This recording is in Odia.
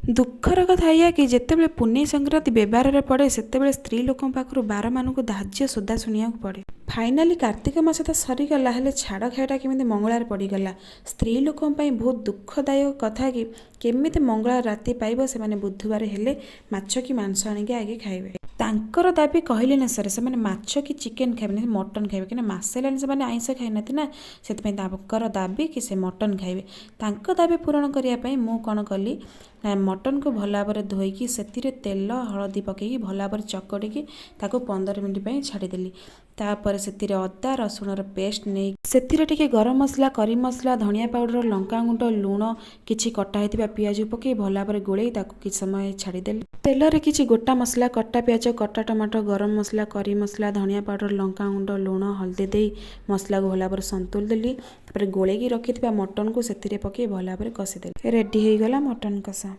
ଦୁଃଖର କଥା ଏଇଆ କି ଯେତେବେଳେ ପୁନେଇ ସଂକ୍ରାନ୍ତି ବେବାରରେ ପଡ଼େ, ସେତେବେଳେ ସ୍ତ୍ରୀ ଲୋକଙ୍କ ପାଖରୁ ବାରମାନଙ୍କୁ ଧାର୍ଯ୍ୟ ସୋଦା ଶୁଣିବାକୁ ପଡ଼େ। ଫାଇନାଲି କାର୍ତ୍ତିକ ମାସ ତ ସରିଗଲା, ହେଲେ ଛାଡ଼ଖାଇଟା କେମିତି ମଙ୍ଗଳବାର ପଡ଼ିଗଲା। ସ୍ତ୍ରୀ ଲୋକଙ୍କ ପାଇଁ ବହୁତ ଦୁଃଖଦାୟକ କଥା କି କେମିତି ମଙ୍ଗଳବାର ରାତି ପାଇବ, ସେମାନେ ବୁଧବାର ହେଲେ ମାଛ କି ମାଂସ ଆଣିକି ଆଗେ ଖାଇବେ। ତାଙ୍କର ଦାବି କହିଲେ ନା ସରେ, ସେମାନେ ମାଛ କି ଚିକେନ୍ ଖାଇବେନି, ମଟନ୍ ଖାଇବେ। କାହିଁକିନା ମାସେ ହେଲାଣି ସେମାନେ ଆଇଁଷ ଖାଇନାହାନ୍ତି ନା, ସେଥିପାଇଁ ତାଙ୍କର ଦାବି କି ସେ ମଟନ୍ ଖାଇବେ। ତାଙ୍କ ଦାବି ପୂରଣ କରିବା ପାଇଁ ମୁଁ କ'ଣ କଲି ନା, ମଟନ୍କୁ ଭଲ ଭାବରେ ଧୋଇକି ସେଥିରେ ତେଲ ହଳଦୀ ପକାଇକି ଭଲ ଭାବରେ ଚକଟିକି ତାକୁ 15 ମିନିଟ୍ ପାଇଁ ଛାଡ଼ିଦେଲି। ତାପରେ ସେଥିରେ ଅଦା ରସୁଣର ପେଷ୍ଟ ନେଇ ସେଥିରେ ଟିକେ ଗରମ ମସଲା, କରି ମସଲା, ଧନିଆ ପାଉଡ଼ର, ଲଙ୍କାଗୁଣ୍ଡ, ଲୁଣ, କିଛି କଟା ହେଇଥିବା ପିଆଜ ପକାଇ ଭଲ ଭାବରେ ଗୋଳେଇ ତାକୁ କିଛି ସମୟ ଛାଡ଼ିଦେଲି। ତେଲରେ କିଛି ଗୋଟା ମସଲା, କଟା ପିଆଜ, କଟା ଟମାଟୋ, ଗରମ ମସଲା, କରି ମସଲା, ଧନିଆ ପାଉଡ଼ର, ଲଙ୍କାଗୁଣ୍ଡ, ଲୁଣ, ହଳଦୀ ଦେଇ ମସଲାକୁ ଭଲ ଭାବରେ ସନ୍ତୁଳି ଦେଲି। ତାପରେ ଗୋଳେଇକି ରଖିଥିବା ମଟନକୁ ସେଥିରେ ପକାଇ ଭଲ ଭାବରେ କଷିଦେଲି। ରେଡ଼ି ହେଇଗଲା ମଟନ୍ କଷା।